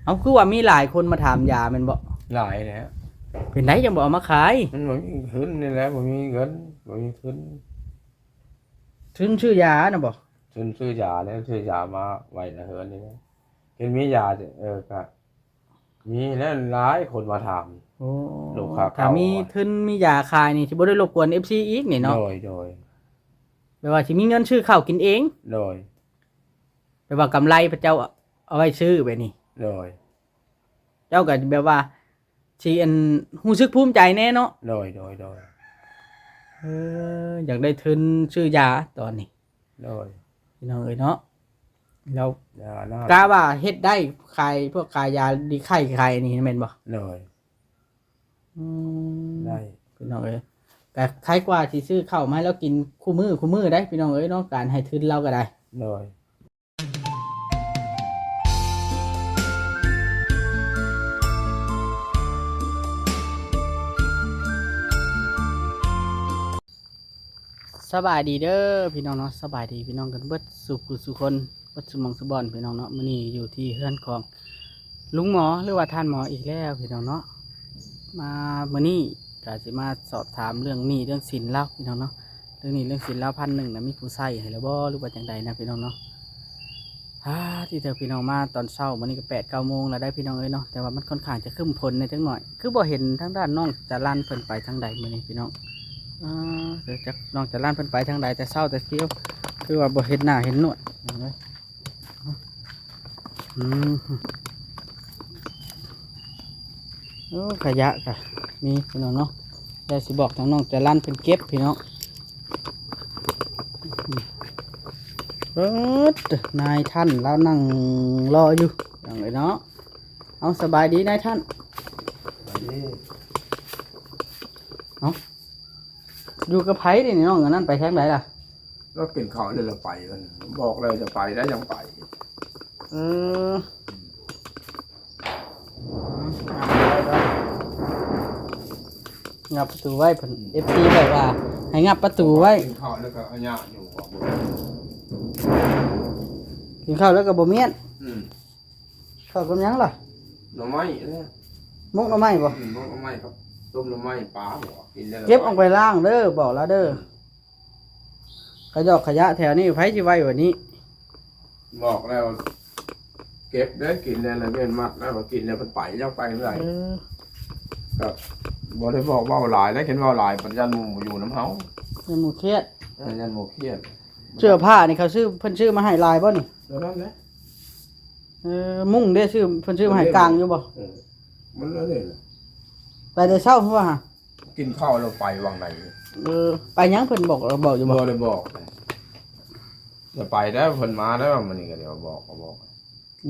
ເອົາ ຄືວ່າມີຫຼາຍຄົນມາຖາມຢາແມ່ນບໍ່? ຫຼາຍແລ້ວ. ເປັນໃດຈັ່ງບໍ່ເອົາມາຂາຍ? ມັນບໍ່ມີທຶນນີ້ແຫຼະ ບໍ່ມີເງິນ ບໍ່ມີທຶນ. ທຶນຊື້ຢານະບໍ່? ທຶນຊື້ຢາແລ້ວ ຊື້ຢາມາໄວ້ໃນເຮືອນນີ້ແຫຼະ. ເຫັນມີຢາ ເອີ ກະມີແລ້ວ ຫຼາຍຄົນມາຖາມ. ໂອ້ ລູກຄ້າເກົ່າ ຖ້າມີທຶນມີຢາຂາຍນີ້ ຊິບໍ່ໄດ້ລົບກວນເອັຟຊີອີກນີ້ເນາະ. ໂດຍ ໂດຍ. ແບບວ່າຊິມີເງິນຊື້ເຂົ້າກິນເອງ. ໂດຍ. ແບບວ່າກຳໄລພະເຈົ້າເອົາໄວ້ຊື້ແບບນີ້. ໂດຍ. ເຈົ້າກໍແບບວ່າຊິອັນ ຮູ້ສຶກພູມໃຈແດ່ເນາະ. ໂດຍ ໂດຍ ໂດຍ. ເອີ ຢາກໄດ້ທຶນຊື້ຢາຕອນນີ້. ໂດຍ. ພີ່ນ້ອງເອີຍເນາະ ແລ້ວ ຢານະ ກະວ່າເຮັດໄດ້ ຂາຍ ພວກຂາຍຢາດີໄຂ້ ຂາຍອັນນີ້ແມ່ນບໍ່? ໂດຍ. ອືມ ໄດ້ ພີ່ນ້ອງເອີຍ ກະໄຄກວ່າຊິຊື້ເຂົ້າມາໃຫ້ລາວກິນຄູ່ມື້ ຄູ່ມື້ໄດ໋ ພີ່ນ້ອງເອີຍເນາະ ການໃຫ້ທຶນລາວກໍໄດ້. ໂດຍ. ສະບາຍດີເດີພີ່ນ້ອງເນາະ ສະບາຍດີພີ່ນ້ອງກັນເບິດສູ່ຜູ້ສູ່ຄົນ ເບິດສູ່ໝ່ອງສູ່ບ່ອນພີ່ນ້ອງເນາະ. ມື້ນີ້ຢູ່ທີ່ເຮືອນຂອງລຸງໝໍ ຫຼືວ່າທ່ານໝໍອີກແລ້ວພີ່ນ້ອງເນາະ. ມາມື້ນີ້ກະຊິມາສອບຖາມເລື່ອງໜີ້ເລື່ອງສິນລາວພີ່ນ້ອງເນາະ. ເລື່ອງໜີ້ເລື່ອງສິນລາວ ພັນໜຶ່ງນະ ມີຜູ້ໃຊ້ໃຫ້ແລ້ວບໍ່ ຫຼືວ່າຈັ່ງໃດນະພີ່ນ້ອງເນາະ? ອາ ທີ່ເທື່ອພີ່ນ້ອງມາຕອນເຊົ້າ ມື້ນີ້ກໍແປດເກົ້າໂມງແລ້ວໄດ໋ພີ່ນ້ອງເອີຍເນາະ ແຕ່ວ່າມັນຄ່ອນຂ້າງຈະຄຶ້ມຝົນແດ່ຈັກໜ້ອຍ. ຄືບໍ່ເຫັນທາງດ້ານນ້ອງຈາລັນເພິ່ນໄປທາງໃດມື້ນີ້ພີ່ນ້ອງ? ອາ ຈັກນ້ອງຈາລັນເພິ່ນໄປທາງໃດ ແຕ່ເຊົ້າແຕ່ຊຽວ ຄືວ່າບໍ່ເຫັນໜ້າເຫັນໜວດ. ອືມ ໂອ້ ຂະຫຍະກະມີພີ່ນ້ອງເນາະ ແລ້ວຊິບອກທາງນ້ອງຈາລັນເພິ່ນເກັບພີ່ນ້ອງ. ເອີ ນາຍທ່ານລາວນັ່ງລໍຢູ່ ພີ່ນ້ອງເອີຍເນາະ. ເອົາ ສະບາຍດີນາຍທ່ານ. ສະບາຍດີ. ເອົາ ຢູ່ກັບໃຜເດນີ້ນ້ອງ ອັນນັ້ນໄປທາງໃດລະ? ລາວກິນເຂົ້າແລ້ວລາວໄປ ບອກແລ້ວຈະໄປໄດ້ຍັງໄປ. ເອີ ງັບປະຕູໄວ້ເພິ່ນ ອືມ ເອັຟຊີບອກວ່າໃຫ້ງັບປະຕູໄວ້. ກິນເຂົ້າແລ້ວກໍອະຍະຢູ່ ກິນເຂົ້າແລ້ວກໍບໍ່ມ້ຽນ. ອືມ. ເຂົ້າກັບຫຍັງລະ? ໜໍ່ໄມ້ເດ້. ໝົກໜໍ່ໄມ້ບໍ່? ອືມ ໝົກໜໍ່ໄມ້ກັບຕົ້ມໜໍ່ໄມ້ປາບໍ່? ກິນແລ້ວ ເກັບອອກໄປລ້າງເດີ ບອກລາວເດີ. ອືມ ຂະຫຍອກຂະຫຍະແຖວນີ້ໃຜຊິໄວ້ບາດນີ້? ບອກແລ້ວເກັບເດີ ກິນແລ້ວລະເວັ້ນມັດ ແລ້ວກິນແລ້ວມັນໄປ ຢາກໄປເມື່ອໃດ. ເອີ ກໍບໍ່ໄດ້ບອກເວົ້າຫຼາຍແລ້ວ ຄັນເວົ້າຫຼາຍບັດຢ້ານໝູ່ບໍ່ຢູ່ນຳເຮົາ ຢ້ານໝູ່ຄຽດ. ເອີ ຢ້ານໝູ່ຄຽດ. ເສື້ອຜ້ານີ້ເຂົາຊື້ ເພິ່ນຊື້ມາໃຫ້ຫຼາຍບໍ່ນີ້? ຕົວນັ້ນແຫຼະ. ເອີ ມຸ້ງເດ້ ຊື້ ເພິ່ນຊື້ມາໃຫ້ກາງຢູ່ບໍ່? ເອີ ມັນເລີຍ ໄປແຕ່ເຊົ້າພຸ້ນວ່າ ກິນເຂົ້າແລ້ວໄປຫວ່າງໃດ? ເອີ ໄປຫຍັງ ເພິ່ນບອກ ບອກຢູ່ບໍ່? ບໍ່ໄດ້ບອກ. ຈະໄປແລ້ວ ເພິ່ນມາແລ້ວ ມື້ນີ້ກໍດຽວບອກ ກໍບອກ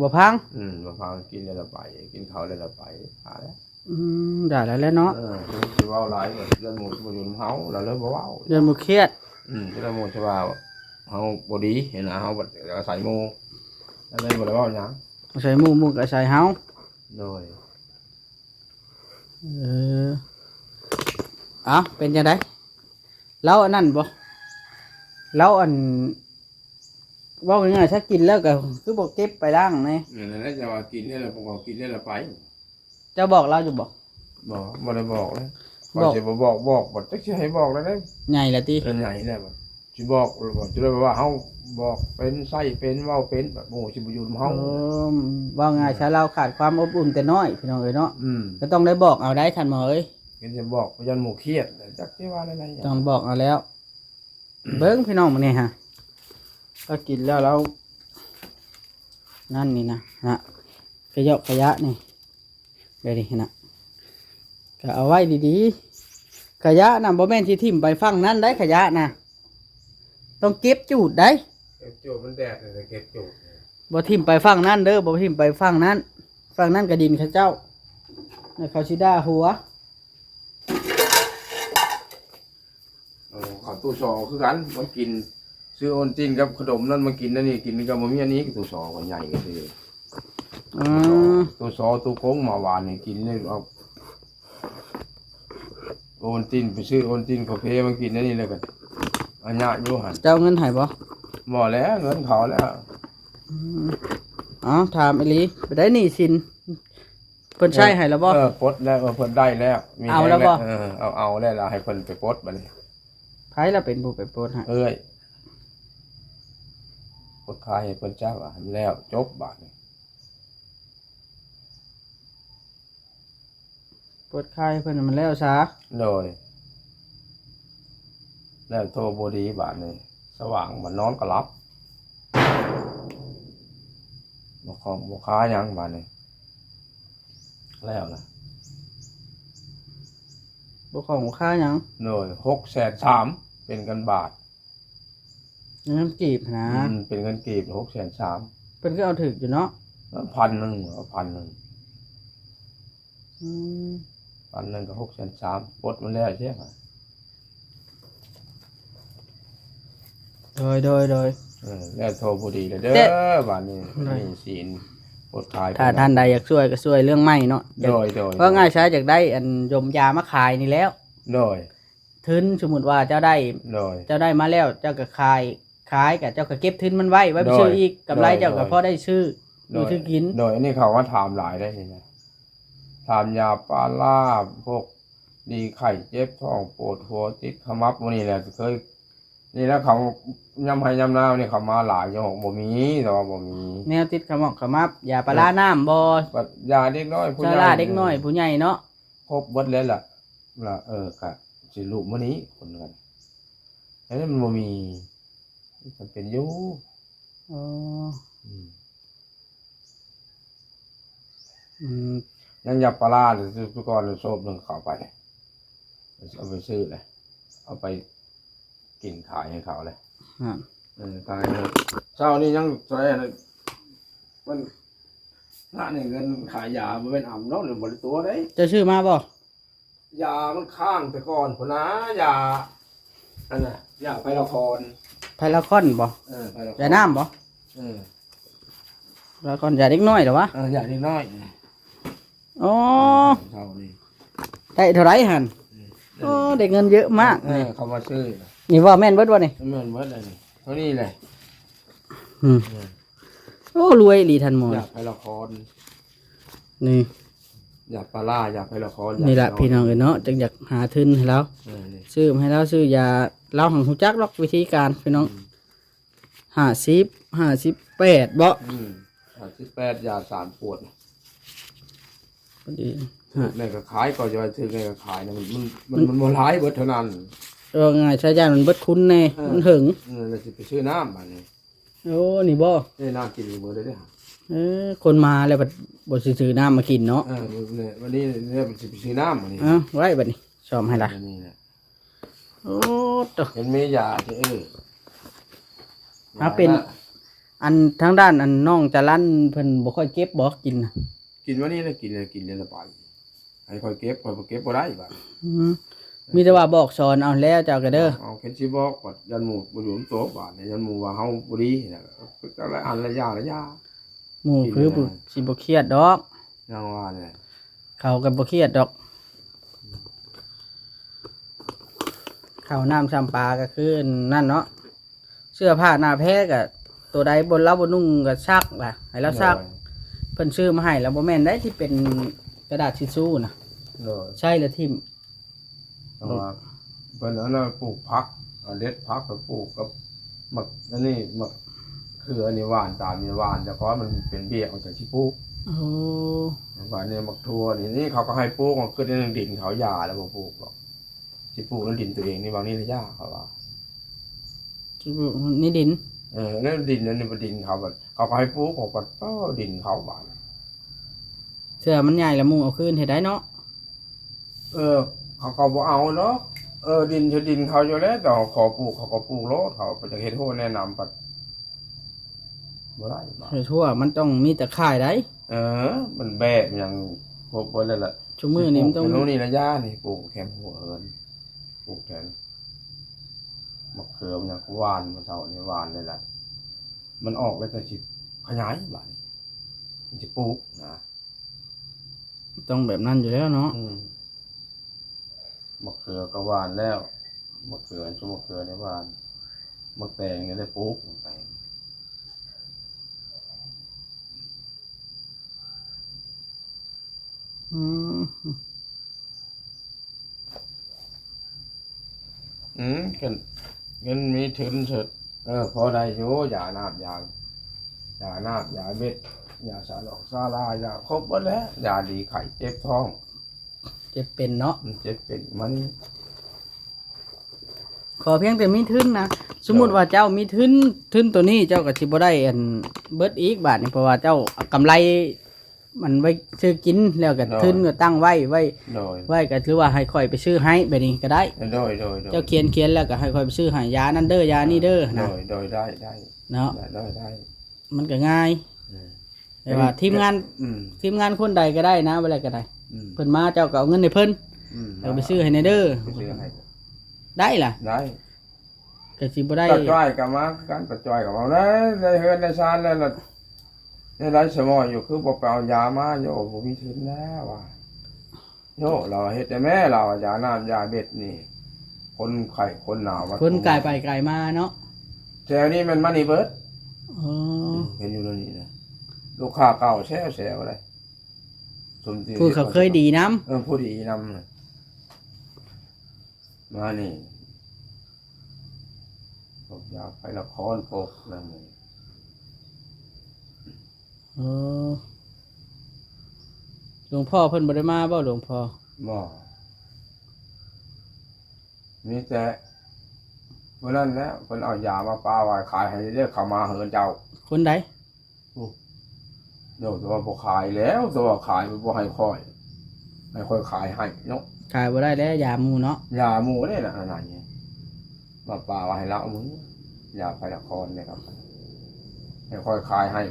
ບໍ່ຟັງ. ອືມ ບໍ່ຟັງ ກິນແລ້ວລະໄປ ກິນເຂົ້າແລ້ວລະໄປ ພາແລ້ວ. ອືມ ໄດ້ແລ້ວແຫຼະເນາະ. ເອີ ຊິເວົ້າຫຼາຍກໍຢ້ານໝູ່ບໍ່ຢູ່ນຳເຮົາ ລະເລີຍບໍ່ເວົ້າ ຢ້ານໝູ່ຄຽດ. ອືມ ຈະໄດ້ໝູ່ຈະວ່າເຮົາບໍ່ດີ ເຫັນໜ້າເຮົາບັດອາໄສໝູ່ ລະເລີຍບໍ່ໄດ້ເວົ້າຫຍັງ ອາໄສໝູ່ ໝູ່ກໍອາໄສເຮົາ. ໂດຍ. ເອີ ເອົ້າ ເປັນຈັ່ງໃດ? ລາວອັນນັ້ນບໍ່? ລາວອັນ ເວົ້າງ່າຍໆ ຖ້າກິນແລ້ວກໍຄືບໍ່ເກັບໄປລ້າງແດ່? ນັ້ນແຫຼະ ຈະວ່າກິນແລ້ວ ພວກເຮົາກິນແລ້ວລະໄປ. ເຈົ້າບອກລາວຢູ່ບໍ່? ບໍ່ ບໍ່ໄດ້ບອກເລີຍ. ບອກ ວ່າຊິບໍ່ບອກ ບອກ ບໍ່ຈັກຊິໃຫ້ບອກແລ້ວເດ້. ໃຫຍ່ແລ້ວຕິ? ເອີ ໃຫຍ່ແລ້ວ ຊິບອກ ຊິໄດ້ວ່າເຮົາບອກເປັນ ໃຊ້ເປັນ ເວົ້າເປັນ ໝູ່ຊິບໍ່ຢູ່ນຳເຮົາ. ເອີ ເວົ້າງ່າຍຊະ ອືມ ລາວຂາດຄວາມອົບອຸ່ນແຕ່ນ້ອຍ ພີ່ນ້ອງເອີຍເນາະ. ອືມ ກໍຕ້ອງໄດ້ບອກເອົາໄດ໋ ທ່ານໝໍເອີຍ. ເຫັນຈະບອກໄປຢ້ານໝູ່ຄຽດ ຈັກຊິວ່າແນວໃດ. ຕ້ອງບອກເອົາແລ້ວ. ອືມ ເບິ່ງ ພີ່ນ້ອງ ມື້ນີ້ຫະ ລາວກິນແລ້ວລາວ ນັ້ນນີ້ນະ ນະ ຂະຫຍອກຂະຫຍະນີ້ ແບບນີ້ນະ ກໍເອົາໄວ້ດີໆ. ຂະຫຍະນະ ບໍ່ແມ່ນຊິຖິ້ມໄປຝັ່ງນັ້ນໄດ໋ ຂະຫຍະນະ ຕ້ອງເກັບຈູດໄດ໋. ເກັບຈູດ ມັນແດດ ເກັບຈູດ. ບໍ່ຖິ້ມໄປຝັ່ງນັ້ນເດີ ບໍ່ຖິ້ມໄປຝັ່ງນັ້ນ ຝັ່ງນັ້ນກໍດິນເຂົາເຈົ້າ ແລ້ວເຂົາຊິດ່າຫົວ. ເອີ ເຂົ້າຕູ້ຊໍຄືກັນ ມັນກິນ ຊື້ໂອນຕິນກັບຂະໜົມນັ້ນມາກິນ ອັນນີ້ກິນກໍບໍ່ມີອັນນີ້. ຕູ້ຊໍກໍໃຫຍ່ກໍຄື ອືມ ຕູ້ຊໍຕູ້ກົງ ມາວານນີ້ກິນນີ້ ເອົາໂອນຕິນ ໄປຊື້ໂອນຕິນກາເຟມາກິນ ອັນນີ້ແລ້ວກໍອາຍະຢູ່ຫັ້ນ. ເຈົ້າເງິນໃຫ້ບໍ່? ບໍ່ແລ້ວ ເງິນເຂົາແລ້ວ. ອືມ ເອົາ ເອົ້າ ຖາມອີ່ຫຼີ ໄປໄດ້ໜີ້ສິນ ເພິ່ນໃຊ້ໃຫ້ແລ້ວບໍ່? ເອີ ປົດແລ້ວ ເອີ ເພິ່ນໄດ້ແລ້ວ ມີແຮງແລ້ວ ເອົາແລ້ວບໍ່? ເອີ ເອົາ ເອົາແລ້ວ ລະໃຫ້ເພິ່ນໄປປົດບັດນີ້. ໃຜລະເປັນຜູ້ໄປປົດໃຫ້? ເອື້ອຍ ປົດຄາຍໃຫ້ເພິ່ນຊະ ວ່າໃຫ້ມັນແລ້ວ ຈົບບາດນີ້. ເປີດຂາຍໃຫ້ເພິ່ນໃຫ້ມັນແລ້ວຊະ. ໂດຍ ແລ້ວໂທບໍ່ດີບາດນີ້ ສະຫວ່າງ ບາດນອນກໍຫຼັບ ບໍ່ຂອງບໍ່ຄາຫຍັງບາດນີ້ ແລ້ວລະ ບໍ່ຂອງບໍ່ຄາຫຍັງ. ໂດຍ ຫົກແສນສາມ ເປັນເງິນບາດ. ເງິນກີບນະ ອືມ ເປັນເງິນກີບຫົກແສນສາມ ເພິ່ນຄືເອົາຖືກຢູ່ເນາະ. ເອີ ພັນໜຶ່ງ ເອົາພັນໜຶ່ງ ອືມ ພັນໜຶ່ງກໍຫົກແສນສາມ ປົດມັນແລ້ວເຊຍ. ໂດຍ ໂດຍ ໂດຍ ເອີ ແລ້ວໂທບໍ່ດີແລ້ວເດີ ບາດນີ້ ໂດຍ ໜີ້ສິນປົດຂາຍ. ຖ້າທ່ານໃດຢາກຊ່ວຍກໍຊ່ວຍເລື່ອງໄມ້ເນາະ. ໂດຍ ໂດຍ ເພາະງ່າຍຊາຍຢາກໄດ້ອັນຢົມຢາມາຂາຍນີ້ແລ້ວ. ໂດຍ ທຶນ ສົມມຸດວ່າເຈົ້າໄດ້ ໂດຍ ເຈົ້າໄດ້ມາແລ້ວ ເຈົ້າກໍຂາຍ ຂາຍກໍເຈົ້າກໍເກັບທຶນມັນໄວ້ ໄວ້ໄປຊື້ອີກ ໂດຍ ກຳໄລເຈົ້າກໍພໍໄດ້ຊື້ ໂດຍ ຢູ່ຊື້ກິນ. ໂດຍ ອັນນີ້ເຂົາມາຖາມຫຼາຍເດ້ນີ້ນະ ຖາມຢາປາລາ ພວກດີໄຂ້ເຈັບທ້ອງ ປວດຫົວ ຕິດຂະໝັບ ໝູ່ນີ້ແຫຼະ ເຄີຍ ນີ້ແຫຼະ ເຂົາຍາມໄຮ່ຍາມນານີ້ເຂົາມາຫຼາຍຢູ່ ບໍ່ມີ ແຕ່ວ່າບໍ່ມີແນວຕິດຂະໝອກຂະໝັບ ຢາປາລາ ເອີ ນ້ຳບໍ່ ບັດຢາເດັກນ້ອຍຜູ້ໃຫຍ່ ເດັກນ້ອຍຜູ້ໃຫຍ່ເນາະ ຄົບເບິດແລ້ວລະ ລະ ເອີ ກະຊິລຸມານີ້ຄົນກັນ ອັນນີ້ມັນບໍ່ມີ ມັນຈຳເປັນຢູ່. ອໍ ອືມ ອືມ ຍັງຢາປາລາຢູ່ ຊື້ກ່ອນໂຊບໜຶ່ງເຂົ້າໄປ ເອົາໄປຊື້ແຫຼະ ເອົາໄປກິນຂາຍໃຫ້ເຂົາແຫຼະ. ຮະ ເອີ ຂາຍເຊົ້ານີ້ຍັງເທົ່າໃດຫັ້ນ ມັນ ນະ ນີ້ເງິນຂາຍຢາບໍ່ແມ່ນອຳເນາະ ຫຼືບໍ່ໄດ້ຕົວໃດ. ເຈົ້າຊື້ມາບໍ່? ຢາມັນຄ້າງແຕ່ກ່ອນພຸ້ນນາ ຢາ ອັນນະ ຢາໄພລາຄອນ ໄພລາຄອນບໍ່? ເອີ ໄພລາຄອນ ຢານ້ຳບໍ່? ເອີ ໄພລາຄອນ ຢາເດັກນ້ອຍເດ້ວະ? ເອີ ຢາເດັກນ້ອຍ. ອໍ ເທົ່ານີ້ ໄດ້ເທົ່າໃດຫັ້ນ? ເອີ ໂອ້ ໄດ້ເງິນເຍີະມາກ. ເອີ ເຂົາມາຊື້ ນີ້ບໍ່ແມ່ນເບິດບໍ່ນີ້? ແມ່ນເບິດແລ້ວນີ້ ເທົ່ານີ້ແຫຼະ. ອືມ ເອີ ໂອ້ ລວຍອີ່ຫຼີທ່ານໝໍ ຢາໄພລາຄອນ ນີ້ ຢາປາລາ ຢາໄພລາຄອນ ນີ້ລະ ຢາໄພລາຄອນ ພີ່ນ້ອງເອີຍເນາະ ຈັ່ງຢາກຫາທຶນໃຫ້ລາວ ເອີ ນີ້ ຊື້ໃຫ້ລາວ ຊື້ຢາ ລາວຫັ້ນຮູ້ຈັກດອກວິທີການ ພີ່ນ້ອງ. ອືມ ຫ້າສິບ ຫ້າສິບແປດບໍ່? ອືມ ຫ້າສິບແປດ ຢາສາມຂວດ ພໍດີ ຖືກແນ່ກໍຂາຍ ກໍຢ່າວ່າຖືກແນ່ກໍຂາຍນະ ມັນ ມັນ ມັນ ມັນບໍ່ຫຼາຍ ເບິດເທົ່ານັ້ນ. ເອີ ງ່າຍຊາຍ ຢ້ານມັນເບິດຄຸນແນ່ ເອີ ມັນເຫິງ ເອີ ແລ້ວຊິໄປຊື້ນ້ຳບາດນີ້. ໂອ້ ນີ້ບໍ່? ນີ້ນ້ຳກິນເບິດເລີຍເດ້. ເອີ ຄົນມາແລ້ວບັດບໍ່ຊິຊື້ນ້ຳມາກິນເນາະ. ເອີ ມື້ນີ້ ມື້ນີ້ ມື້ນີ້ຊິໄປຊື້ນ້ຳບາດນີ້. ເອົາ ໄວ້ບາດນີ້ ຊອມໃຫ້ລະ ອັນນີ້ແຫຼະ. ໂອ້ ໂຕ ເຫັນມີຢາທີ່ ເອີ ຫາເປັນ ອັນທາງດ້ານອັນນ້ອງຈາລັນເພິ່ນບໍ່ຄ່ອຍເກັບບໍ່ ກິນນະ? ກິນມື້ນີ້ນະ ກິນ ກິນແລ້ວລະໄປ. ໃຫ້ຂ້ອຍເກັບ ຂ້ອຍບໍ່ເກັບບໍ່ໄດ້ບາດ. ອືມ ມີແຕ່ວ່າບອກສອນເອົາແລ້ວເຈົ້າກໍເດີ. ເອົາ ຄັນຊິບອກ ຢ້ານໝູ່ບໍ່ຢູ່ນຳໂຕບາດນີ້ ຢ້ານໝູ່ວ່າເຮົາບໍ່ດີນະ ຈັກລະອັນລະຢ່າງລະຢ່າງ. ໝູ່ຄື ຊິບໍ່ຄຽດດອກ ຍັງວ່າແຫຼະ ເຂົາກໍບໍ່ຄຽດດອກ. ເຂົ້ານ້ຳຊຳປາກໍຄືນັ້ນເນາະ ເສື້ອຜ້າໜ້າແພກໍ ໂຕໃດບໍ່ ລາວບໍ່ນຸ່ງກໍຊັກລະ ໃຫ້ລາວຊັກ. ໂດຍ ເພິ່ນຊື້ມາໃຫ້ລະ ບໍ່ແມ່ນໄດ໋ທີ່ເປັນກະດາດທິຊູນະ. ໂດຍ ໃຊ້ລະຖິ້ມ ເພາະວ່າເພິ່ນອັນນັ້ນປູກຜັກ ເດັດຜັກໄປປູກກັບໝາກ ອັນນີ້ ໝາກເຂືອນີ້ ຫວ່ານຕາມນີ້ ຫວ່ານ ແຕ່ກ່ອນມັນເປັນເບ້ຍ ເຂົາຈະຊິປູກ. ໂອ້ ບາດນີ້ໝາກຖົ່ວນີ້ ນີ້ເຂົາກໍໃຫ້ປູກ ມັນຂຶ້ນໃນດິນເຂົາ ຢ່າແລ້ວບໍ່ປູກດອກ. ຊິປູກໃນດິນຕົວເອງນີ້ ບາງນີ້ລະຢ່າ ເຂົາວ່າ ຊິປູກໃນດິນ. ເອີ ໃນດິນ ອັນນີ້ເປັນດິນເຂົາ ບັດເຂົາກໍໃຫ້ປູກ ເຂົາກໍ ເອີ ດິນເຂົາບາດ ເທື່ອມັນໃຫຍ່ລະໝູ່ເອົາຄືນເຮັດໄດ້ເນາະ. ເອີ ເຂົາກໍບໍ່ເອົາດອກ. ເອີ ດິນຄືດິນເຂົາຢູ່ແລ້ວ ແຕ່ເຮົາຂໍປູກ ເຂົາກໍປູກໂລດ. ເຂົາໄປຈະເຮັດຮົ້ວແນະນຳ ບັດບໍ່ໄດ້ບາດ ເຮັດຮົ້ວມັນຕ້ອງມີຕາຂ່າຍໃດ. ເອີ ມັນແບບຫຍັງຄົບເບິດແລ້ວລະ. ຊຸມື້ນີ້ມັນຕ້ອງ ເຮັດໂນ່ນນີ້ລະຢ່ານີ້ ປູກແຄມຫົວເຮືອນ ປູກແທນ ໝາກເຂືອມັນຫຍັງ ຫວ່ານ ມື້ເຊົ້ານີ້ຫວ່ານເລີຍລະ ມັນອອກແລ້ວກໍຊິຂະຫຍາຍບາດນີ້ ມັນຊິປູກນະ. ຕ້ອງແບບນັ້ນຢູ່ແລ້ວເນາະ. ອືມ ໝາກເຂືອກໍຫວ່ານແລ້ວ ໝາກເຂືອ ຊຸມໝາກເຂືອນີ້ຫວ່ານ ໝາກແຕງນີ້ໄດ້ປູກ ໝາກແຕງ ອືມ ອືມ ອືມ ຄັນ ຄັນມີທຶນເສີດ ເອີ ພໍໄດ້ຢູ່ ຢານ້ຳ ຢາ ຢານ້ຳ ຢາເມັດ ຢາສາຫຼອກສາລາ ຢາຄົບເບິດແຫຼະ ຢາດີໄຂ້ເຈັບທ້ອງ ເຈັບເປັນເນາະ ອືມ ເຈັບເປັນ ມັນ ຂໍພຽງແຕ່ມີທຶນນະ ສົມມຸດວ່າເຈົ້າມີທຶນ ທຶນໂຕນີ້ເຈົ້າກໍຊິບໍ່ໄດ້ອັນເບິດອີກບາດນີ້ ເພາະວ່າເຈົ້າກຳໄລ ມັນໄວ້ຊື້ກິນ ແລ້ວກໍ ໂດຍ ທຶນກໍຕັ້ງໄວ້ ໄວ້ ໂດຍ ໄວ້ກໍຖືວ່າໃຫ້ຂ້ອຍໄປຊື້ໃຫ້ ແບບນີ້ກໍໄດ້ ໂດຍ ໂດຍ ໂດຍ ເຈົ້າຂຽນ ຂຽນແລ້ວກໍໃຫ້ຂ້ອຍໄປຊື້ໃຫ້ ຢານັ້ນເດີ ຢານີ້ເດີ ໂດຍ ນະ ໂດຍ ໄດ້ ໄດ້ ເນາະ ໄດ້ ໄດ້ ມັນກໍງ່າຍ ອືມ ແຕ່ວ່າທີມງານ ອືມ ທີມງານຄົນໃດກໍໄດ້ນະ ບໍ່ໄດ້ກໍໄດ້ ອືມ ເພິ່ນມາເຈົ້າກໍເອົາເງິນໃຫ້ເພິ່ນ ອືມ ແລ້ວໄປຊື້ໃຫ້ແດ່ເດີ ໄປຊື້ໃຫ້ ໄດ້ລະ ໄດ້ ກໍຊິບໍ່ໄດ້ ຕາຈ້ອຍກໍມາຄືກັນ ຕາຈ້ອຍກໍມາ ໄດ້ ໄດ້ເຮືອນໄດ້ຊານແລ້ວລະ ໄດ້ຫຼາຍສະໝໍຢູ່ ຄືບໍ່ໄປເອົາຢາມາ ໂຍ ບໍ່ມີທຶນແລ້ວວ່າ ໂຍ ລາວວ່າເຮັດແດ່ແມ້ ລາວວ່າຢານ້ຳຢາເມັດນີ້ ຄົນໄຂ້ຄົນໜາວ ຄົນກາຍໄປກາຍມາເນາະ ແຖວນີ້ແມ່ນມານີ້ເບິດ ອໍ ເຫັນຢູ່ນີ້ນະ ລູກຄ້າເກົ່າແຊວໆ ເດ້ ສົມທີ່ ຜູ້ເຂົາເຄີຍດີນຳ ເອີ ຜູ້ດີນຳ ມານີ້ ພວກຢາໄພນະຄອນ ພວກນັ້ນນີ້ ເອີ ຫຼວງພໍ່ເພິ່ນບໍ່ໄດ້ມາບໍ່ ຫຼວງພໍ່? ບໍ່ ມີແຕ່ຜູ້ນັ້ນແຫຼະ ເພິ່ນເອົາຢາມາປະໄວ້ຂາຍໃຫ້ເດີ ເຂົ້າມາເຮືອນເຈົ້າ ຄົນໃດ? ໂອ້ ໂດຍ ແຕ່ວ່າບໍ່ຂາຍແລ້ວ ແຕ່ວ່າຂາຍມັນບໍ່ໃຫ້ຂ້ອຍ ໃຫ້ຂ້ອຍຂາຍໃຫ້ເນາະ ຂາຍບໍ່ໄດ້ແລ້ວ ຢາໝູ່ເນາະ ຢາໝູ່ເດ້ນະ ອັນນັ້ນນີ້ ມາປະໄວ້ໃຫ້ລາວ ເອົາມື້ ຢາໄພນະຄອນນີ້ ໃຫ້ຂ້ອຍຂາຍໃຫ້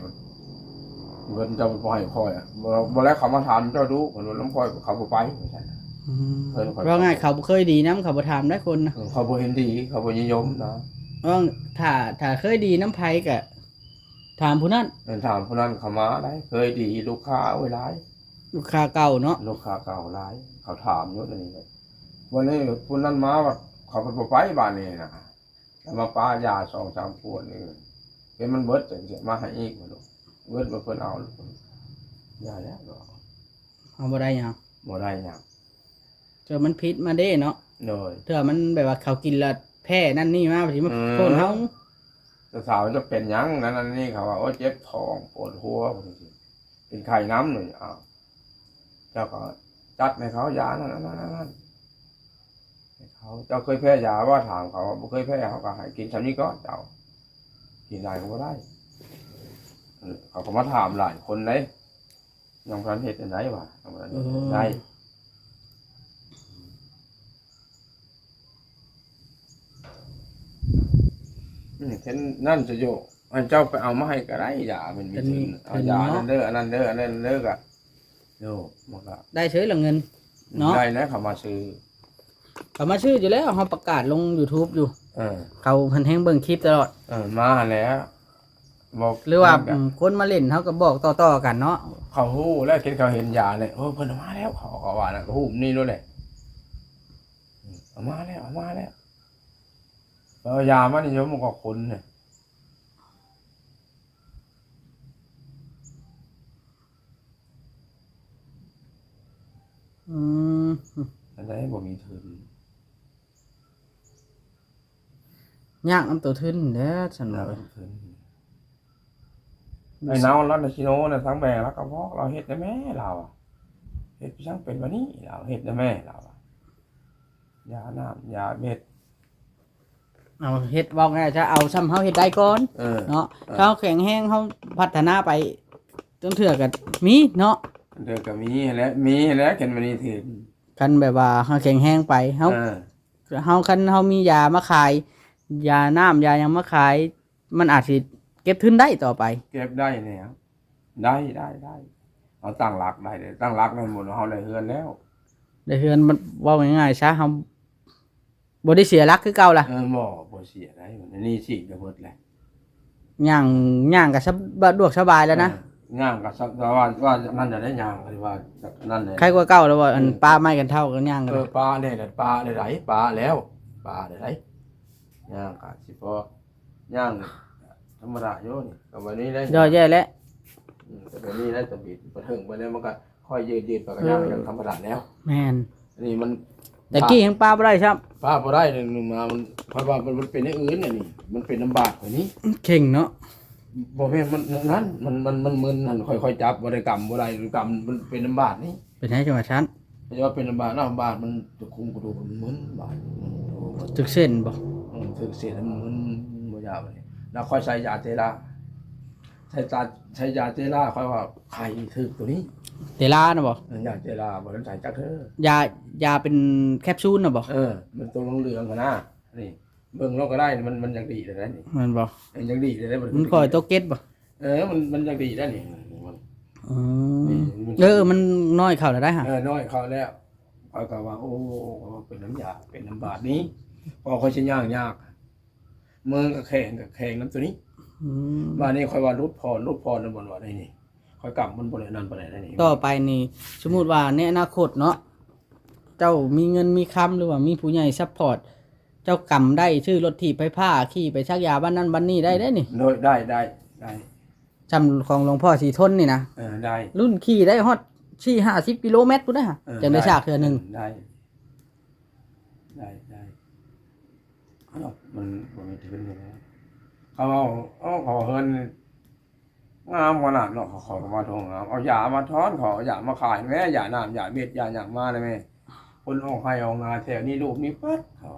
ເງິນເຈົ້າບໍ່ໃຫ້ຂ້ອຍ ບໍ່ ບໍ່ແລ້ວເຂົາມາຖາມເຈົ້າດຸ ເພິ່ນວ່ານຳຂ້ອຍ ເຂົາບໍ່ໄປ ວ່າຊັ້ນ ອືມ ເພິ່ນ ເວົ້າງ່າຍເຂົາບໍ່ເຄີຍດີນຳ ເຂົາບໍ່ຖາມໄດ້ຄົນນະ ເອີ ເຂົາບໍ່ເຫັນດີ ເຂົາບໍ່ນິຍົມນະ ເອີ ຖ້າ ຖ້າເຄີຍດີນຳໃຜກະ ຖາມຜູ້ນັ້ນ ແມ່ນ ຖາມຜູ້ນັ້ນເຂົ້າມາໄດ໋ ເຄີຍດີ ລູກຄ້າ ໂອ້ຍ ຫຼາຍ ລູກຄ້າເກົ່າເນາະ ລູກຄ້າເກົ່າຫຼາຍ ເຂົາຖາມຢູ່ນີ້ ວັນນີ້ຜູ້ນັ້ນມາ ວ່າເຂົາບໍ່ໄປບາດນີ້ນະ ແລ້ວມາປະຢາສອງສາມຂວດນີ້ ເຫັນມັນເບິດ ຈັ່ງຊິມາໃຫ້ອີກ ເບິດ ເພິ່ນເອົາ ຢ່າແລ້ວ ເຮົາບໍ່ໄດ້ຫຍັງ ບໍ່ໄດ້ຫຍັງ ເທື່ອມັນຜິດມາເດ້ເນາະ ໂດຍ ເທື່ອມັນແບບວ່າເຂົາກິນແລ້ວແພ້ນັ້ນນີ້ມາ ຊິມາ ເອີ ໂທດເຮົາ ແຕ່ຖາມວ່າເຈົ້າເປັນຫຍັງນັ້ນ ອັນນີ້ ເຂົາວ່າ ໂອ້ ເຈັບທ້ອງ ປວດຫົວ ວ່າຈັ່ງຊີ້ ເປັນໄຂ້ນຳນີ້ ອ້າວ ເຈົ້າກໍຈັດໃຫ້ເຂົາຢານັ້ນ ອັນນັ້ນ ອັນນັ້ນ ໃຫ້ເຂົາ ເຈົ້າເຄີຍແພ້ຢາບໍ່? ຖາມເຂົາວ່າ ບໍ່ເຄີຍແພ້ ເຮົາກໍໃຫ້ກິນຊ່ຳນີ້ກ່ອນ ເຈົ້າ ກິນຫຼາຍກໍບໍ່ໄດ້ ເອີ ເຂົາກໍມາຖາມຫຼາຍຄົນເດ້ ຍັງບໍ່ທັນເຮັດອັນໃດຫວາ ຍັງບໍ່ທັນເຮັດ ເອີ ໄດ້ ອືມ ເຊັ່ນນັ້ນຊະໂຍ ອັນເຈົ້າໄປເອົາມາໃຫ້ກໍໄດ້ ຢາມັນມີທຶນ ເອົາຢາອັນນັ້ນເດີ ອັນນັ້ນເດີ ອັນນັ້ນເດີ ກໍ ໂຍ ມັນກໍໄດ້ເສີຍລະເງິນເນາະ ໄດ້ແລ້ວ ເຂົາມາຊື້ ເຂົາມາຊື້ຢູ່ແລ້ວ ເຮົາປະກາດລົງຢູທູບຢູ່ ເອີ ເຂົາເພິ່ນແຮ່ງເບິ່ງຄລິບຕະຫຼອດ ເອີ ມາຫັ້ນແຫຼະ ບອກ ຫຼືວ່າ ມັນກໍ ອືມ ຄົນມາຫຼິ້ນ ເຮົາກໍບອກຕໍ່ໆກັນເນາະ ເຂົາຮູ້ແລ້ວ ເຫັນເຂົາເຫັນຢາແລ້ວ ໂອ້ ເພິ່ນເອົາມາແລ້ວ ເຂົາກໍວ່ານະ ຮູບນີ້ໂລດແຫຼະ ເອົາມາແລ້ວ ເອົາມາແລ້ວ ເອົາຢາມານີ້ ໂຍມ ມັນກໍຄົນນະ ອືມ ອັນໃດບໍ່ມີທຶນ ຍາກນຳໂຕທຶນແຫຼະ ຊັ້ນວ່າ ຍາກນຳທຶນ ໄອ້ເນົ່າລາວນະ ຊິໂນນະ ທາງແບງລາວກໍບອກ ລາວເຮັດໄດ້ແມ້ ລາວ ເຮັດໄປຊ່າງເປັນບາດນີ້ ລາວເຮັດໄດ້ແມ້ ລາວ ຢານ້ຳ ຢາເມັດ ເອົາເຮັດ ເວົ້າງ່າຍຊະ ເອົາຊ່ຳເຮົາເຮັດໄດ້ກ່ອນ ເອີ ເນາະ ເອີ ເຮົາແຂງແຮງ ເຮົາພັດທະນາໄປ ລາງເທື່ອກໍມີເນາະ ລາງເທື່ອກໍມີແຫຼະ ມີແຫຼະ ຄັນມັນນີ້ຖືກ ຄັນແບບວ່າເຮົາແຂງແຮງໄປ ເຮົາ ເອີ ເຮົາ ຄັນເຮົາມີຢາມາຂາຍ ຢານ້ຳ ຢາຫຍັງມາຂາຍ ມັນອາດຊິເກັບທຶນໄດ້ຕໍ່ໄປ ເກັບໄດ້ແລ້ວ ໄດ້ ໄດ້ ໄດ້ ເຮົາຕັ້ງຫຼັກໄດ້ເດ້ ຕັ້ງຫຼັກນັ້ນໝົດ ເຮົາໄດ້ເຮືອນແລ້ວ ໄດ້ເຮືອນ ມັນເວົ້າງ່າຍໆຊະ ເຮົາບໍ່ໄດ້ເສຍຫຼັກຄືເກົ່າລະ ເອີ ບໍ່ ບໍ່ເສຍໄດ໋ ອັນນີ້ສີກະເບິດແລ້ວ ຍ່າງ ຍ່າງກໍສະ ສະດວກສະບາຍແລ້ວນະ ເອີ ຍ່າງກໍສະ ວ່າ ວ່ານັ້ນນະ ໄດ້ຍ່າງ ວ່ານັ້ນແຫຼະ ໄຄກວ່າເກົ່າແລ້ວວ່າ ອັນ ເອີ ປະໄມ້ກັນເທົາກໍຍ່າງກໍ ເອີ ໄດ້ ປະແດ່ ປະໄດ້ ປະແລ້ວ ປະໄດ້ ຍ່າງກໍຊິພໍ ຍ່າງທຳມະດາຢູ່ນີ້ ກໍແບບນີ້ແຫຼະ ຍໍ້ແຍ່ແຫຼະ ອືມ ກໍແບບນີ້ແຫຼະ ຕະບິດໄປເຖິງໄປແລ້ວ ມັນກໍ ຂ້ອຍຢືດໆ ໄປກໍຍ່າງ ເອີ ຢ່າງທຳມະດາແລ້ວ. ແມ່ນ. ອັນນີ້ມັນ ແຕ່ກີ້ຍັງປາບໍ່ໄດ້ຊ້ຳ. ປາບໍ່ໄດ້ ໜຶ່ງມາມັນ ຂ້ອຍວ່າມັນ ມັນເປັນແນວອື່ນ ອັນນີ້ ມັນເປັນນ້ຳບາດຂ້ອຍນີ້. ເຄັ່ງເນາະ. ບໍ່ແມ່ນ ມັນນັ້ນ ມັນ ມັນ ມັນມຶນຫັ້ນ ຂ້ອຍ ຂ້ອຍຈັບບໍ່ໄດ້ ກຳບໍ່ໄດ້ ກຳ ມັນເປັນນ້ຳບາດນີ້. ເປັນຫຍັງຈັ່ງວ່າຊັ້ນ? ເພາະວ່າເປັນນ້ຳບາດ ນ້ຳບາດມັນຈະຄຸມກະດູກ ມັນມຶນບາດ. ຖືກເສັ້ນບໍ່? ເອີ ຖືກເສັ້ນ ມັນມຶນ ບໍ່ຢາກບາດນີ້. ແລ້ວຂ້ອຍໃສ່ຢາເຕລາ ໃສ່ຕາ ໃສ່ຢາເຕລາ ຂ້ອຍວ່າໄຂ້ຖືກໂຕນີ້. ເຕລານະບໍ່? ເອີ ຢາເຕລາ ບໍ່ທັນໃສ່ຈັກເທື່ອ. ຢາ ຢາເປັນແຄບຊູນນະບໍ່? ເອີ ມັນໂຕເຫຼືອງໆຫັ້ນນະ. ນີ້ ເບິ່ງລອງກໍໄດ້ ມັນ ມັນຢາກດີແລ້ວນີ້. ແມ່ນບໍ່? ເອີ ຢາກດີແລ້ວ. ມັນຄ່ອຍຕົກເກັດບໍ່? ເອີ ມັນ ມັນຢາກດີແລ້ວນີ້. ອືມ ນີ້ ເອີ ມັນນ້ອຍເຂົ້າແລ້ວໄດ໋ຫະ. ເອີ ນ້ອຍເຂົ້າແລ້ວ. ຂ້ອຍກໍວ່າ ໂອ້ ເປັນນ້ຳຢາ ເປັນນ້ຳບາດນີ້ ເພາະຂ້ອຍຊິຍ່າງຍາກ. ມືກໍແຂງ ກໍແຂງນຳໂຕນີ້. ອືມ ບາດນີ້ຂ້ອຍວ່າຫຼຸດຜ່ອນ ຫຼຸດຜ່ອນນຳ ບໍ່ວ່າໄດ້ນີ້ ຂ້ອຍກຳມັນບໍ່ໄດ້ນັ້ນປານໃດໄດ໋ນີ້. ຕໍ່ໄປນີ້ ສົມມຸດວ່າໃນອະນາຄົດເນາະ ເຈົ້າມີເງິນມີຄຳ ຫຼືວ່າມີຜູ້ໃຫຍ່ຊັບພອດ ເຈົ້າກຳໄດ້ຊື້ລົດຖີບໄຟຟ້າ ຂີ່ໄປສັກຢາບ້ານນັ້ນບ້ານນີ້ໄດ້ເດ້ນີ້. ໂດຍ ໄດ້ ໄດ້ ໄດ້. ຊ່ຳຂອງຫຼວງພໍ່ສີທົນນີ້ນະ. ເອີ ໄດ້. ລຸ້ນຂີ່ໄດ້ຮອດສີ່ຫ້າສິບກິໂລແມັດພຸ້ນນະ ເອີ ຈັ່ງໄດ້ ໄດ້ ສາກເທື່ອໜຶ່ງ. ເອີ ໄດ້ ໄດ້ ໄດ້. ເນາະ ມັນບໍ່ມີທຶນຢູ່ແລ້ວ. ເຂົາເວົ້າ ເອົາ ເຂົາເຮືອນງາມຂະໜາດເນາະ ເຂົາ ເຂົາກໍມາໂທງາມ ເອົາຢາມາຖອນ ເຂົາເອົາຢາມາຂາຍແມ້ ຢານ້ຳ ຢາເມັດ ຢາຫຍັງມາແລ້ວແມ້. ຄົນອອກໄຮ່ອອກນາແຖວນີ້ ລູກນີ້ເບິດ ເຂົາ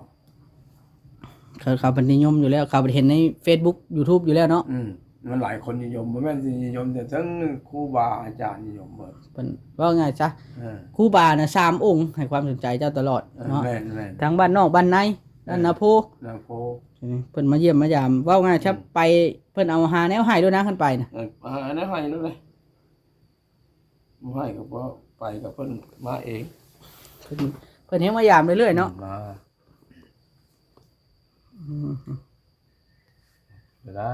ເຂົາ ເຂົາເພິ່ນນິຍົມຢູ່ແລ້ວ ເຂົາເຫັນໃນເຟສບຸກ ຢູທູບຢູ່ແລ້ວເນາະ. ອືມ ມັນຫຼາຍຄົນນິຍົມ ບໍ່ແມ່ນຊິນິຍົມແຕ່ເຖິງຄູບາອາຈານນິຍົມເບິດ. ເພິ່ນ ເວົ້າງ່າຍຊະ ເອີ ຄູບານະສາມອົງໃຫ້ຄວາມສົນໃຈເຈົ້າຕະຫຼອດ ເອີ ເນາະ. ແມ່ນໆ. ທັງບ້ານນອກບ້ານໃນ ເອີ ບ້ານນາໂພ ນາໂພ ເພິ່ນມາຢ້ຽມມາຢາມ. ເວົ້າງ່າຍຊະ ອືມ ໄປ ເພິ່ນເອົາຫາແນວໃຫ້ໂລດນະ ຄັນໄປນະ. ເອີ ຫາແນວໃຫ້ໂລດເລີຍ ບໍ່ໃຫ້ກໍບໍ່ໄປ ກໍເພິ່ນມາເອງ. ເພິ່ນ ເພິ່ນແຮ່ງມາຢາມເລື້ອຍໆເນາະ. ອືມ ມາ ອືມ ບໍ່ໄດ້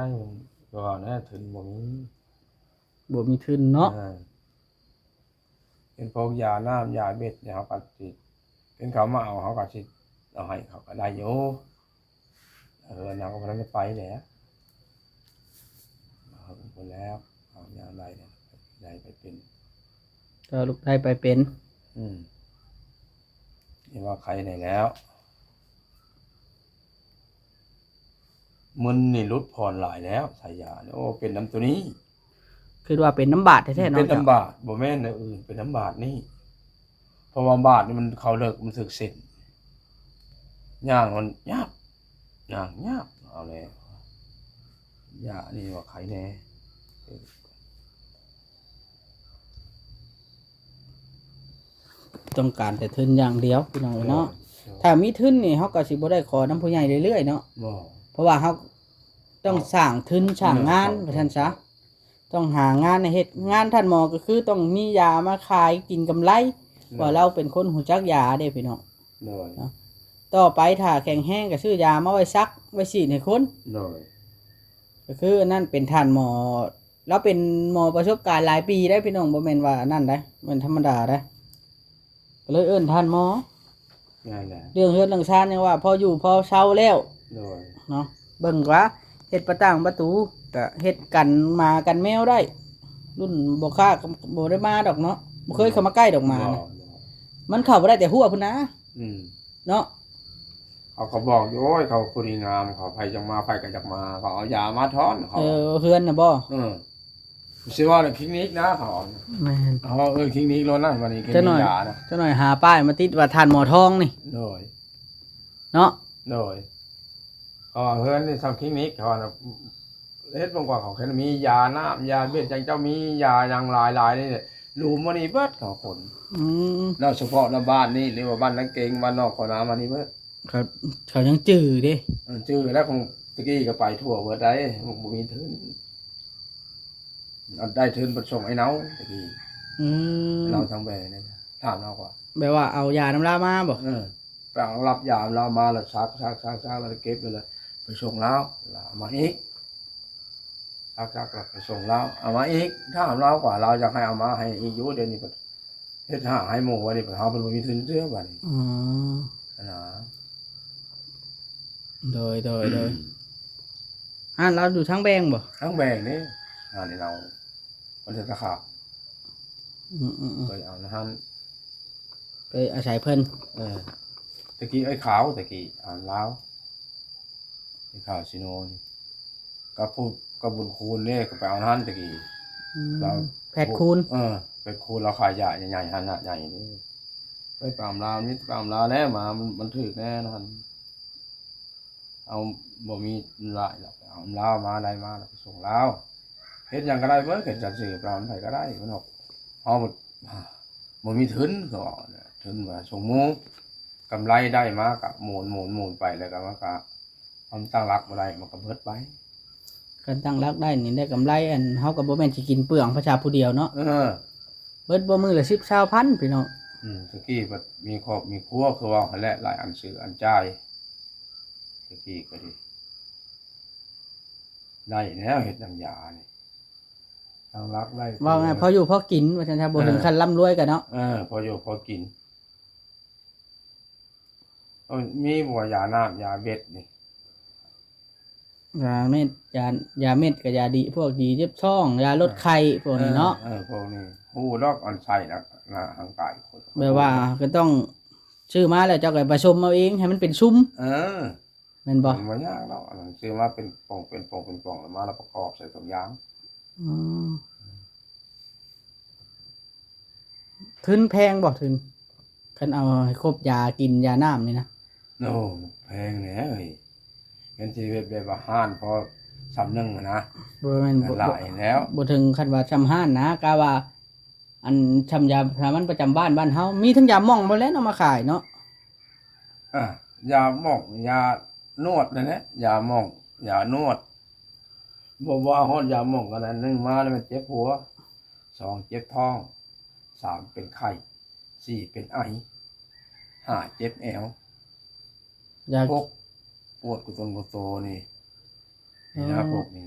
ກໍວ່າແນ່ ທຶນບໍ່ມີ ບໍ່ມີທຶນເນາະ. ເອີ ເປັນພວກຢານ້ຳຢາເມັດນີ້ ເຮົາກໍຊິ ເປັນເຂົາມາເອົາ ເຮົາກໍຊິເອົາໃຫ້ເຂົາກໍໄດ້ຢູ່. ເອີ ເຮົາກໍບໍ່ໄດ້ໄປແຫຼະ ເຮົາກໍບໍ່ແລ້ວ ເຮົາຍາມໃດໄດ້ໄປເປັນ ກໍລູກໄດ້ໄປເປັນ. ອືມ ເຫັນວ່າໄຄແດ່ແລ້ວ. ມຶນນີ້ຫຼຸດຜ່ອນຫຼາຍແລ້ວ ໃສ່ຢານີ້. ໂອ້ ເປັນນຳໂຕນີ້ ຄິດວ່າເປັນນ້ຳບາດແທ້ໆເນາະ. ເປັນນ້ຳບາດ ບໍ່ແມ່ນແນວອື່ນ ເປັນນ້ຳບາດນີ້ ເພາະວ່າບາດນີ້ມັນເຂົ້າເລິກ ມັນຖືກເສັ້ນ ຍ່າງມັນຍາບ ຍ່າງຍາບ. ເອົາແລ້ວ ຢານີ້ວ່າໄຄແດ່. ຕ້ອງການແຕ່ທຶນຢ່າງດຽວ ພີ່ນ້ອງເອີຍເນາະ. ໂດຍ ໂດຍ. ຖ້າມີທຶນນີ້ ເຮົາກໍຊິບໍ່ໄດ້ຂໍນຳຜູ້ໃຫຍ່ເລື້ອຍໆເນາະ. ບໍ່. ເພາະວ່າເຮົາຕ້ອງ ເຮົາສ້າງທຶນສ້າງງານ ເອີ ວ່າຊັ້ນຊະ. ຕ້ອງຫາງານໃຫ້ເຮັດ. ອືມ ງານທ່ານໝໍກໍຄືຕ້ອງມີຢາມາຂາຍກິນກຳໄລ. ໂດຍ. ວ່າລາວເປັນຄົນຮູ້ຈັກຢາເດ້ ພີ່ນ້ອງ. ໂດຍ. ເນາະ. ຕໍ່ໄປຖ້າແຂງແຮງກໍຊື້ຢາມາໄວ້ສັກໄວ້ສີດໃຫ້ຄົນ. ໂດຍ. ກໍຄືອັນນັ້ນເປັນທ່ານໝໍ ລາວເປັນໝໍປະສົບການຫຼາຍປີໄດ໋ ພີ່ນ້ອງ ບໍ່ແມ່ນວ່າອັນນັ້ນໄດ໋ ແມ່ນທຳມະດາໄດ໋ ກໍເລີຍເອີ້ນທ່ານໝໍ. ນັ້ນແຫຼະ ເລື່ອງເຮືອນເລື່ອງຊານຍັງວ່າພໍຢູ່ພໍເຊົາແລ້ວ. ໂດຍ. ເນາະ ເບິ່ງວ່າເຮັດປະຕ່າງປະຕູ ກະເຮັດກັນໝາກັນແມວໄດ້ ລຸ້ນບໍ່ຄ້າກໍບໍ່ໄດ້ມາດອກເນາະ ບໍ່ເຄີຍເຂົ້າມາໃກ້ດອກໝານະ. ບໍ່ ບໍ່ ມັນເຂົ້າບໍ່ໄດ້ແຕ່ຮົ້ວພຸ້ນນະ. ອືມ ເນາະ. ເຂົາກໍບອກຢູ່ ໂອ້ຍ ເຂົາຜູ້ດີງາມ ເຂົາໃຜຈັກມາ ໃຜກໍຈັກມາ ເຂົາເອົາຢາມາຖອນ ເຂົາ ເອີ ເຮືອນນະບໍ່? ເອີ ຊິເວົ້າເລື່ອງຄລີນິກນະ ເຂົາ ແມ່ນ ເຂົາເອີ້ນຄລີນິກໂລດນະ ບັດນີ້ຄລີນິກຢານະ. ຈັກໜ້ອຍ ຈັກໜ້ອຍຫາປ້າຍມາຕິດວ່າທ່ານໝໍທອງນີ້ ໂດຍ ເນາະ. ໂດຍ. ເພາະວ່າເຮືອນນີ້ສ່ຳຄລີນິກ ເຂົາວ່ານະ ເຮັດເບິ່ງກວ່າເຂົາເຄີຍມີຢານ້ຳ ຢາເມັດຫຍັງ ເຈົ້າມີຢາຫຍັງຫຼາຍໆນີ້ ຫຼຸມມານີ້ເບິດ ເຂົາຂົນ. ອືມ ແລ້ວສະເພາະນຳບ້ານນີ້ ຫຼືວ່າບ້ານນາເກັງ ບ້ານນອກຂົວນາມານີ້ເບິດ. ເຂົາ ເຂົາຍັງຈື່ເດ້. ເອີ ຈື່ແລ້ວ ຂອງຕະກີ້ກໍໄປທົ່ວເບິດໄດ໋ ບໍ່ມີທຶນ. ໄດ້ທຶນໄປສົ່ງໄອ້ເນົາຕະກີ້. ອືມ ເນົາທາງແບນີ້ ຖາມລາວວ່າ ແບບວ່າເອົາຢານຳລາວມາບໍ່? ເອີ ໄປເອົາຮັບຢານຳລາວມາ ແລ້ວຊັກໆໆ ແລ້ວເກັບໄວ້ ແລ້ວໄປສົ່ງລາວ ລາວເອົາມາອີກ. ຊັກໆ ແລ້ວໄປສົ່ງລາວ ເອົາມາອີກ. ຖາມລາວກວ່າ ລາວຢາກໃຫ້ເອົາມາໃຫ້ອີກຢູ່. ດຽວນີ້ເພິ່ນເຮັດຫ້າງໃຫ້ໝູ່ ບັດນີ້ເພິ່ນ ເຮົາເພິ່ນບໍ່ມີທຶນເທື່ອບັດນີ້. ອືມ ຫັ້ນນະ. ໂດຍ ໂດຍ ໂດຍ. ຮ້ານລາວຢູ່ທາງແບງບໍ່? ທາງແບງເດ້ ຮ້ານນີ້ລາວ ມັນເປັນສາຂາ. ອືມໆໆ ໄປເອົານຳຫັ້ນ ໄປອາໄສເພິ່ນ. ເອີ ຕະກີ້ໄອ້ຂາວ ຕະກີ້ອານລາວ ໄອ້ຂາວຊີໂນນີ້ ກັບຜູ້ ກັບບຸນຄູນເດ້ ກໍໄປເອົາຫັ້ນຕະກີ້. ອືມ ລາວ ແພດຄູນ. ເອີ ແພດຄູນລາວຂາຍຢາໃຫຍ່ໆ ຫັ້ນນະ ໃຫຍ່ເດ້. ໄປຕາມລາວນີ້ ຕາມລາວແລ້ວ ມາມັນ ມັນຖືກແນ່ນອນ. ເອົາ ບໍ່ມີຫຼາຍດອກ ເອົາລາວມາ ໄດ້ມາແລ້ວໄປສົ່ງລາວ. ເຮັດຫຍັງກໍໄດ້ເບິດ ເຮັດຈັກຊື່ ໄປເອົາໃຜກໍໄດ້ ມັນອອກ ເຮົາບໍ່ ບໍ່ມີທຶນ ເຂົາເວົ້ານະ ທຶນວ່າສົ່ງໝູ່ ກຳໄລໄດ້ມາກໍໝູນໆໆໄປ ແລ້ວກໍມັນກໍ ເຮົາຕັ້ງຫຼັກບໍ່ໄດ້ ມັນກໍເບິດໄປ. ຄັນຕັ້ງຫຼັກໄດ້ນີ້ໄດ້ກຳໄລ ອັນ ເຮົາກໍບໍ່ແມ່ນຊິກິນເປືອງພາສາຜູ້ດຽວເນາະ. ເອີ ເບິດບໍ່ມື້ລະສິບ ຊາວພັນ ພີ່ນ້ອງ. ອືມ ຕະກີ້ບັດມີຄອບມີຄົວ ຄືເວົ້າຫັ້ນແຫຼະ ຫຼາຍອັນຊື້ອັນຈ່າຍ ຕະກີ້ກໍດີ ໄດ້ແລ້ວເຮັດນ້ຳຢານີ້ ຕັ້ງຫຼັກໄດ້ ເວົ້າງ່າຍພໍຢູ່ພໍກິນວ່າຊັ້ນຊະ ບໍ່ເຖິງ ເອີ ຂັ້ນລ່ຳລວຍກໍເນາະ. ເອີ ພໍຢູ່ພໍກິນ. ເອີ ມີບໍ່ຢານ້ຳຢາເບັດນີ້? ຢາເມັດ ຢາ ຢາເມັດກັບຢາດີ ພວກດີເຈັບທ້ອງ ຢາລົດໄຂ້ ເອີ ພວກນີ້ເນາະ. ເອີ ເອີ ພວກນີ້ຮູ້ດອກ ອັນໃຊ້ນະ ນະ ຮ່າງກາຍຄົນ ແບບວ່າກໍຕ້ອງຊື້ມາແລ້ວເຈົ້າກໍໄປຊົມເອົາເອງ ໃຫ້ມັນເປັນຊຸມ. ເອີ ແມ່ນບໍ່? ມັນບໍ່ຍາກດອກ ອັນນັ້ນຊື້ມາເປັນປ່ອງ ເປັນປ່ອງ ເປັນປ່ອງ ແລ້ວມາ ແລ້ວປະກອບໃສ່ຖົງຢາງ. ອືມ ທຶນແພງບໍ່? ທຶນ ຄັນເອົາໃຫ້ຄົບຢາກິນຢານ້ຳນີ້ນະ. ໂອ້ ແພງແຫຼະເອີຍ ແມ່ນຊິເຮັດແບບວ່າຮ້ານພໍສ່ຳໜຶ່ງນະ ບໍ່ແມ່ນ ບໍ່ ຫຼາຍແລ້ວ ບໍ່ເຖິງຂັ້ນວ່າສ່ຳຮ້ານນະ ກະວ່າ ອັນ ສ່ຳຢາສາມັນປະຈຳບ້ານ ບ້ານເຮົາ ມີທັງຢາໝອງບໍ່ແລ້ວເນາະ ມາຂາຍເນາະ. ອາ ຢາໝອງ ຢານວດນັ້ນແຫຼະ ຢາໝອງ ຢານວດ ບໍ່ວ່າຮອດຢາໝອງກໍໄດ້ ໜຶ່ງມາແລ້ວມັນເຈັບຫົວ ສອງເຈັບທ້ອງ ສາມເປັນໄຂ້ ສີ່ເປັນໄອ ຫ້າເຈັບແອວ ຢາ ຫົກປວດກຸຕົນກຸໂຕນີ້ ນີ້ນະ ອືມ ພວກນີ້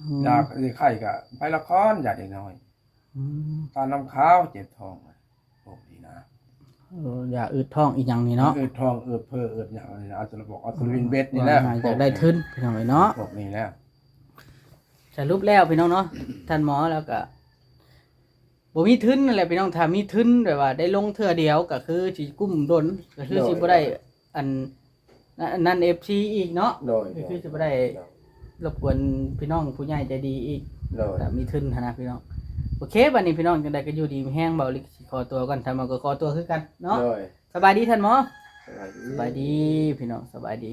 ອືມ ຢາໄຂ້ກໍໄພລະຄອນ ຢາເດັກນ້ອຍ ອືມ ຕານ້ຳຂາວ ເຈັບທ້ອງ ພວກນີ້ນະ. ເອີ ຢາອືດທ້ອງອີ່ຫຍັງນີ້ເນາະ ອືດທ້ອງ ອືດເພີ້ ອືດຫຍັງນີ້ນະ ອາດຈະບອກ ອາດຈະວິນເບັດນີ້ແຫຼະ ຢາກໄດ້ທຶນ ພີ່ນ້ອງເອີຍເນາະ. ພວກນີ້ແຫຼະ ສະຫຼຸບແລ້ວ ພີ່ນ້ອງເນາະ ທ່ານໝໍ ແລ້ວກໍບໍ່ມີທຶນນັ້ນແຫຼະ ພີ່ນ້ອງ. ຖ້າມີທຶນແບບວ່າໄດ້ລົງເທື່ອດຽວ ກໍຄືຊິກຸ້ມດົນ ກໍຄືຊິບໍ່ໄດ້ ໂດຍ ອັນ ອັນນັ້ນ ເອັຟຊີ ອີກເນາະ ໂດຍ ກໍຄືຊິບໍ່ໄດ້ ໂດຍ ລົບກວນພີ່ນ້ອງຜູ້ໃຫຍ່ໃຈດີອີກ ໂດຍ ຖ້າມີທຶນຫັ້ນນະ ພີ່ນ້ອງ. ໂອເຄ ບັດນີ້ພີ່ນ້ອງ ຈັ່ງໃດກໍຢູ່ດີມີແຮງ ເບົາລິກຊິຂໍຕົວກ່ອນ ທ່ານໝໍກໍຂໍຕົວຄືກັນເນາະ ໂດຍ. ສະບາຍດີທ່ານໝໍ ສະບາຍດີ ສະບາຍດີພີ່ນ້ອງ ສະບາຍດີ.